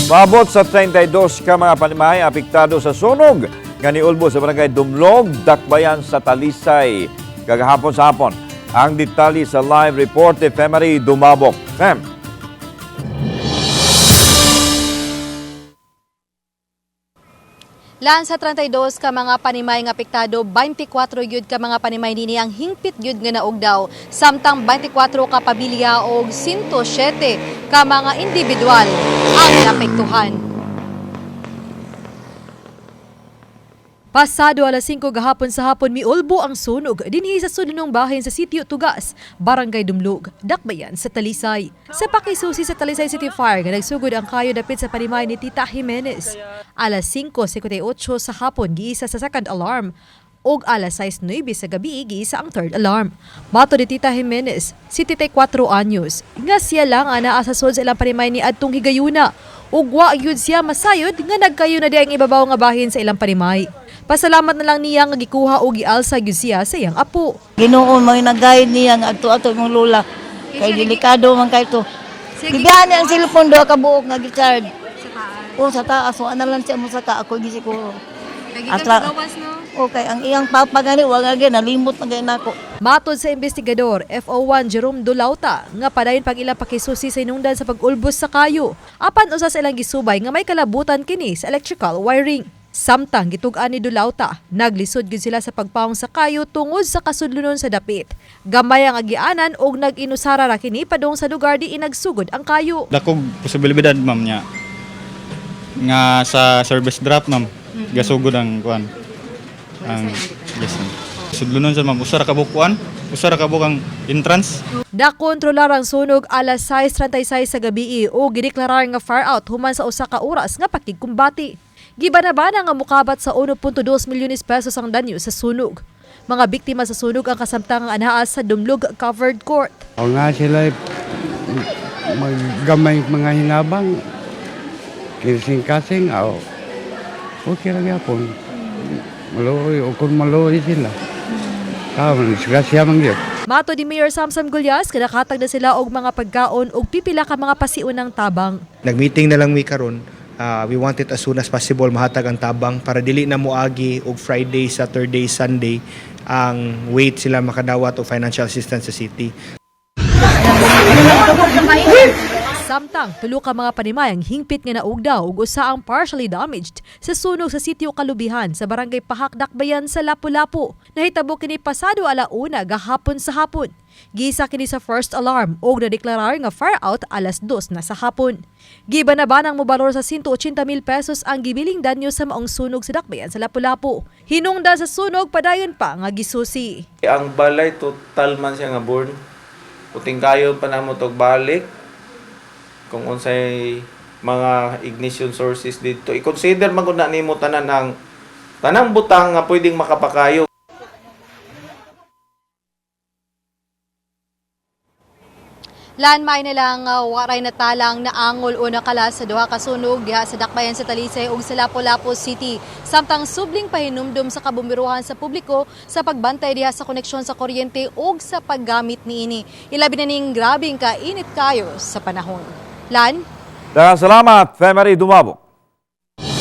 Paabot sa 32 ka mga panimay apektado sa sunog nga niulbo sa barangay Dumlog, Dakbayan sa Talisay kagahapon sa hapon. Ang detalye sa live report ni Femery Dumabok. Fem. Lan sa 32 ka mga panimay nga apektado, 24 gyud ka mga panimay nini ang hingpit gyud nga naog daw. Samtang 24 ka pamilya og 107 ka mga individual ang naapektuhan. Pasado alas 5 gahapon sa hapon miulbo ang sunog dinhi sa sudlonong bahin sa sitio Tugas, Barangay Dumlog, Dakbayan sa Talisay. Sa pakisusi sa Talisay City Fire nga nagsugod ang kayo dapit sa panimay ni Tita Jimenez. Alas 5:58 sa hapon giisa sa second alarm og alas 6:09 sa gabi giisa ang third alarm. Mato ni Tita Jimenez, si Tita 4 anyos, nga siya lang ang naa sa sud sa ilang panimay ni adtong higayuna. Ug wa gyud siya masayod nga nagkayo na di ang ibabaw nga bahin sa ilang panimay. Pasalamat na lang niya nga gikuha og gialsa gyud siya sa iyang apo. Ginoo may nag-guide niya nga adto-adto imong lola. Kay delikado man kay to. Gibihan niya ang cellphone duha ka buok nga gi-charge. O sa taas, wa na lang siya mosaka ako gisiguro. Atla. Okay, ang iyang papa gani wa nga gyud nalimot na gyud nako. Matod sa investigador FO1 Jerome Dulauta nga padayon pag ilang pakisusi sa inungdan sa pag-ulbos sa kayo. Apan usa sa ilang gisubay nga may kalabutan kini sa electrical wiring. Samtang gitug-an ni Dulauta, naglisod gyud sila sa pagpawong sa kayo tungod sa kasudlonon sa dapit. Gamay ang agianan og nag-inusara ra kini padung sa lugar di inagsugod ang kayo. Dakog posibilidad, ma'am, niya nga sa service drop, ma'am, gasugod ang kuan. Ang yes, ma'am. Sudlonon sa, ma'am, usa ra ka buok kuan, usa ra ka buok ang entrance. Nakontrolar ang sunog alas 6:36 sa gabi o gideklarar nga fire out human sa usa ka oras nga pakigkumbati. Gibanabana nga mukabat sa 1.2 milyones pesos ang danyo sa sunog. Mga biktima sa sunog ang kasamtangang anaa sa Dumlog Covered Court. O nga sila maggamay mga hinabang, kising-kasing, o okay lang yapon. Maluoy, o kung maluoy sila. Tama, disgrasya man yun. Mato ni Mayor Samsam Gulyas, kinakatag na sila og mga pagkaon og pipila ka mga pasiunang tabang. Nag-meeting na lang mi karon. We want it as soon as possible mahatag ang tabang para dili na moagi og Friday, Saturday, Sunday ang wait sila makadawat og financial assistance sa city. Samtang tulo ka mga panimay ang hingpit nga naugdaw ug usa ang partially damaged sa sunog sa sitio Kalubihan sa barangay Pahak, Dakbayan sa Lapu-Lapu. Nahitabo kini pasado alauna gahapon sa hapon. Gisa kini sa first alarm ug nadeklarar nga fire out alas 2 na sa hapon. Giba na ba nang mobalor sa 180 mil pesos ang gibiling danyo sa maong sunog sa Dakbayan sa Lapu-Lapu. Hinungdan sa sunog padayon pa nga gisusi. Ang balay total man siya nga burn. Puting kayo pa namo tog balik kung unsay mga ignition sources dito. I-consider man gud na nimo tanan ang tanang butang nga pwedeng makapakayo. Lan may na lang waray na talang naangol o nakala sa duha ka sunog diha sa Dakbayan sa Talisay ug sa Lapu-Lapu City. Samtang subling pahinumdum sa kabumbiruhan sa publiko sa pagbantay diha sa koneksyon sa kuryente ug sa paggamit niini. Ilabi na ning grabing kainit kayo sa panahon. Lan? Daghang salamat, Femery Dumabok.